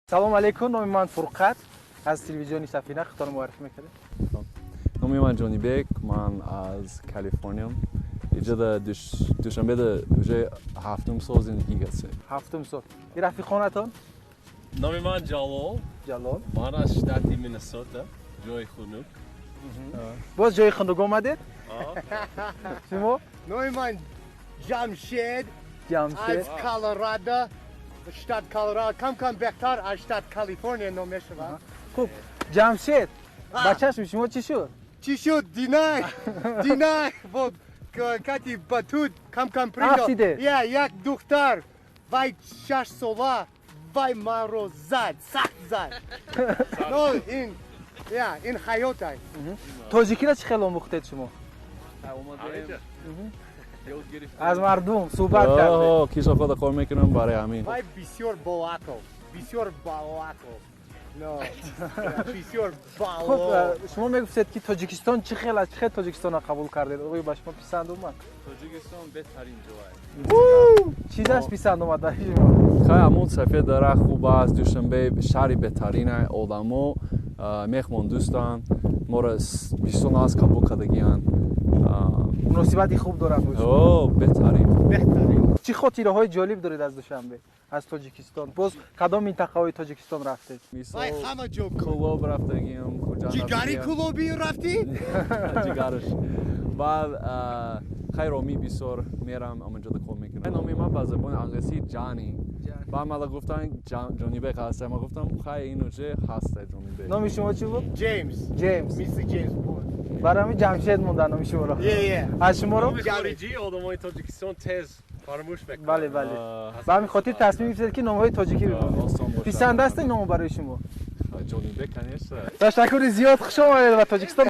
Салом алейкум, номи ман Фурқат, аз телевизиони Сафина. Худтонро муаррифӣ мекардед? Номи ман Ҷонибек, ман аз Калифорниям. Иҷода Душанбеда уже ҳафтум сол зиндагӣ кардем. Ҳафтум сол. И рафиқонатон? Номи ман Ҷалол. Ҷалол. Ман аз штати Миннесота, ҷои хунук. Боз ҷои хунук омадед? Шумо? Номи ман Ҷамшед. Ҷамшед. Аз Колорадо, штат Колорадо. Кам кам беҳтар аз штат Калифорния ном мешавад. Хуб, Ҷамшед, ба чашми шумо чӣ шуд? Чӣ шуд? Динай, динай, вот кати батут кам кам пригал. Афтиде. Я, як духтар, вай 6 сола, вай маро зад, сахт зад. Но ин, я, ин ҳаётай. Тоҷикиро чӣ хел омӯхтед шумо? Аз мардум суҳбат кардед? Кишохода кор мекунам, барои ҳамин. Вай бисёр боақл, бисёр боақл. Но, бисёр Хуб. бало. Шумо мегуфтед, ки Тоҷикистон чӣ хел аст, чӣ хел Тоҷикистонро қабул кардед? Оё ба шумо писанд омад? Тоҷикистон беҳтарин ҷой. Чизаш писанд омад барои шумо? Хай, ҳамун сафед дарахт хуб аст, Душанбе шаҳри беҳтарина, одамо меҳмондӯстанд, моро бисёр нағз қабул кардагиянд. Муносибати хуб доранд бо шумо? О, беҳтарин. Беҳтарин. Чӣ хотираҳои ҷолиб доред аз Душанбе, аз Тоҷикистон? Боз кадом минтақаҳои Тоҷикистон рафтед? Вай ҳама ҷо. Кӯлоб рафтагиам, Хуҷанд. Ҷигари Кӯлобӣ рафтӣ? Ҷигараш. Баъд хайр, Ромӣ бисёр мерам, амаҷода кор мекунам. Номи ман ба забони англисӣ Ҷани. Баъд мада гуфтан, Ҷонибек ҳаста. Ман гуфтам, хай, ин уже ҳаста Ҷонибек. Номи шумо чӣ буд? Ҷеймс. Ҷеймс. Мисли Ҷеймс Бонд. Барои ҳамин Ҷамшед монда номи шуморо. Yeah. Аз шуморо? Номи хориҷӣ одамои Тоҷикистон тез фаромӯш мекунанд. Бале, ба ҳамин хотир тасмим гирифтед, ки номҳои тоҷикӣ бимонед. Осон бошад. Писанд аст ин номо барои шумо? Ҷонибек, конечно. Ташаккури зиёд, хуш омадед ба Тоҷикистон.